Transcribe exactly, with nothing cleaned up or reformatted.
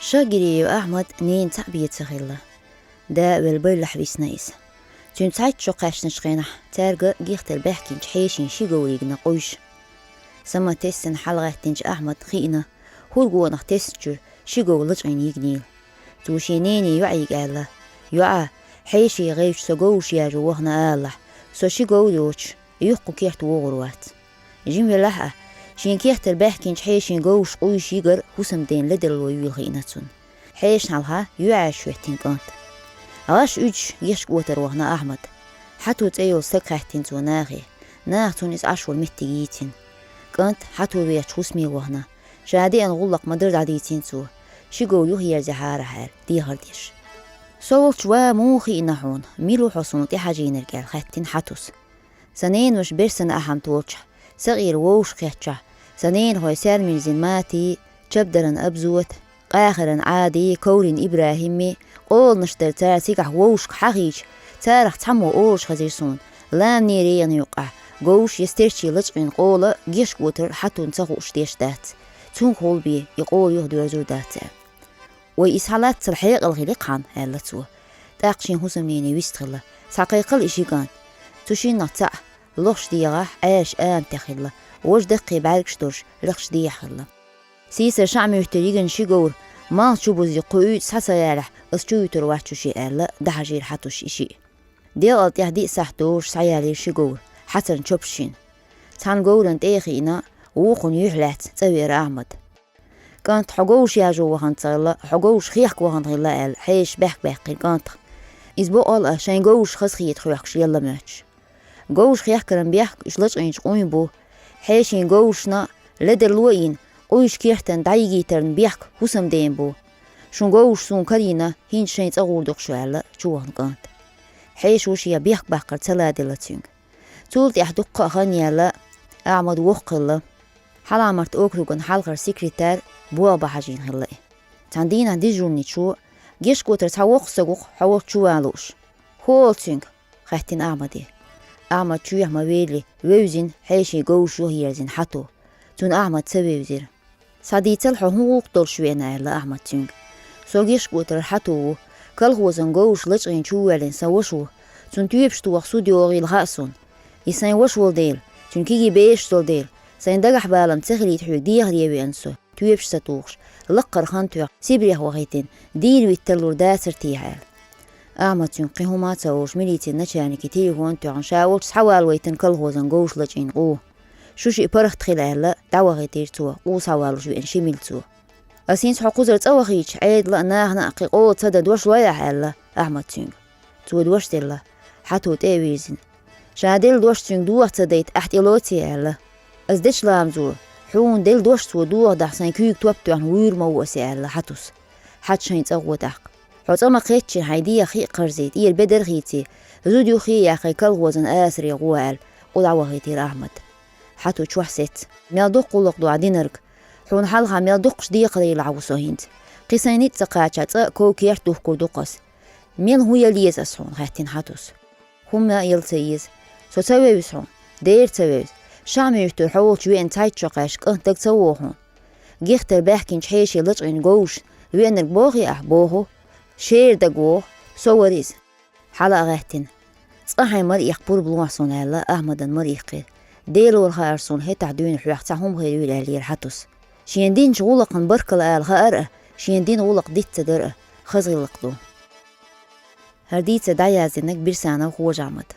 Шагириев Ахьмад ненан цхьаъ бен ца хилла. Да а велла, байрахь висна иза. Цуьнан цхьайтта шо кхаьчначу хенахь цаьрга гихтара баьхкинчу хьешийн ши говр йигна къуйш. Саман тесна хьалагӀаьттинчу Ахьмада хиъна, хӀур гонах тесначуьра ши говр лачкъийна йигнийла. Цо шен нене йоӀе аьлла: «ЙоӀа, хьеший гӀевча со говраш яржо вахана алалахь, со ши говр йоцуш, юха кху керта вогӀур вац». Жима велахь а, шен кехатара баьхкинчу хьешийн говраш къуйш йигар хӀусамден ледарло йолуш хиъна цунна. Хьешана хьалха йоьӀаш хӀоьттина кӀант. ГӀаш уьдуш гихчу кӀотара вахана Ахьмад. Хьату цӀе йолу стаг хаьттина цо нахе. Наха цунна иза Ӏаш волу меттиг йийцина. КӀант Хьату вехачу хӀусаме вахана. Ша деана гӀуллакх ма-дарра дӀадийцина цо. Ши говр юхаерзахьара аьлла, дехар деш. «Со волчу ва муха хиъна хьуна? Мила ву хьо суна тӀехьажийнарг?» — аьлла хаьттина Хьатус. «Сан ненан ваша Берсана Ахьмад волчохь, сакъера вовшахкхетчохь, сан ненахой Саьрмирзин Мати, Чабдаран Абзот, Къахаран Ӏади, Коврин ИбрахӀимми, къоланаш дара цара цигахь вовшах хьахийча, царах цхьаммо олуш хезира суна, ламанера егӀна юккъехь, говраш я стерчий лачкъийна къола гихчу кӀотара Хьатун ца хууш деш дац. Цуьнгахула бен и къола юхадоьрзур дац», — аьлла. «Вай, иза хьалаццал хьекъал хили-кх хьан», — аьлла цо. ТӀаккха шен хӀусамнене вистхилла: «Схьакхайкхал и ши кӀант». Цу шиннах цхьаъ лохаш дегӀахь, Ӏаьржачу аматех хилла, важа даккхий бӀаьргаш долуш, лакхачу дехьа хилла. «Сийсара ШаӀ-Муьртара йигна ши говр малх чу бузий кху уьйтӀа схьа ца ялахь, ас чу вуьтур вац шу шиъ», — аьлла, дӀахьажийра Хьатус и шиъ. Делкъал тӀаьхьа диъ сахьт долуш схьаялийра ши говр, хьацарна чопаш йина. Цхьана говрана тӀе а хиъна, вукхунна юьхь лаьцна цӀа веара Ахьмад. «КӀант, хьо говраш яржо вахана ца хилла, хьо говраш хехка вахана хилла», — аьлла, хьешаш бехк баьккхира кӀантах. Иза боккъал а шайн говраш хазахета хьоькхуш елла моьттуш. «Говраш хехкаран бехк уьш лачкъийначу къуйн бу. Хьешийн говрашна ледарло а йина, къуйш кертан дӀайигийтаран бехк хӀусамден бу. Шун говраш суна карийна, хӀинца шайн цӀа гӀур ду-кх шу», — аьлла, чувахана кӀант. Хьеша ву шен бехк баккхар ца ладелла цуьнга. Цул тӀаьхьа дуккха а хан яьлла, Ахьмад воккха хилла. Хьалха-Марта округан хьалхара секретарь болх бан хьажийна хилла и. Цхьана дийнахь дежурничо: «Гихчу кӀотара цхьа воккха стаг ву-кх хьо волчу чу ван лууш». «ХӀун олу цуьнга?» — хаьттина Ахьмаде. Ахьмад чоьхьа ма-велли, вевзина, хьешийн говраш юхаерзина Хьату. Цунна Ахьмад ца вевзира. «Схьадийцал, хьо хӀун гӀуллакх долуш веана?» — аьлла Ахьмада цуьнга. «Со гихчу кӀотара Хьату ву. Колхозан говраш лачкъийна чу воьллина сан ваша ву. Цунна тоьпаш тоха суд йогӀийла хаьа суна. И сайн ваша волу дела, цуьнан кегий бераш долу дела, сайн дагахь балам ца хилийта хьоьга дехаре веана со, тоьпаш ца тухуш, лаккхара хан тоьхна, Сибрех вахийтина, дийна вита тарлур дацара техьа», — аьлла. Ахьмада цуьнга кхин хӀума а ца олуш, милицин начальнике телефон а тоьхна, ша волчу схьавалавайтина колхозан говраш лачкъийна къу. «Шу шиъ паргӀат хила», — аьлла, дӀавахийтира цо къу схьавалуш веана ши милцо. «Ас хӀинца хьо кхузара цӀа вахийтча, Ӏедална а, нахана а кхин къола ца дан дош лой ахь?» — аьлла Ахьмада цуьнга. Цо дош делла, Хьату тӀе а вирзина. «Ша делла дош цуьнга доха ца дайта, ахь тӀелоций?» — аьлла. «Ас дечу ламазо хьуна делла дош цо дохадахь, сайн куьйга топ тоьхна вуьйр ма ву ас», — аьлла Хьатус. «Хьаца шайн цӀа гӀо тӀаккха. Хьо цӀа ма-кхеччина, хьайн дегӀ хи а кхарзий, тӀера бедар хийций, зуда юххе а яьккхий, колхозан асаре гӀо», — аьлла, къу дӀавахийтира Ахьмад. Хьату чохь сецна. «Мел дукха гӀуллакх ду ахь динарг? Хьуна хьалха мел дукхахчу декхарийлахь ву со хӀинца. Кхин сайн ницкъ ца кхача, цӀа а, ков-керт а духкур ду-кх ас». «Мила хӀун яла еза ас хьуна?» — хаьттина Хьатус. «ХӀумма а яла ца еза. Со ца вевза хьуна? Дера ца вевза. ШаӀ-Муьртара хьо волчу веана цхьайтта шо кхаьчча, кӀант дага ца вогӀу хьуна? Гихтара баьхкинчу хьешийн лачкъийна говрашна веанарг бохий ахь?» «Боху». «Шера дага вогӀу. Со вара иза». Хьала а гӀаьттина. «Цкъа хьайн мара иккха пурба лохьа суна», — аьлла, Ахьмадна мара иккхира. «Делора хаьара суна, хӀетахь дуьйна хьоьх цхьа хӀума хир вуьйла», — аьллера Хьатус. Шена динчу гӀуллакхан баркалла ала хаьара а, шена дина гӀуллакх диц ца дара а, хаза гӀиллакх ду. ХӀара дийцар дӀаяздинарг Бирсанов Хожа-Ахьмад.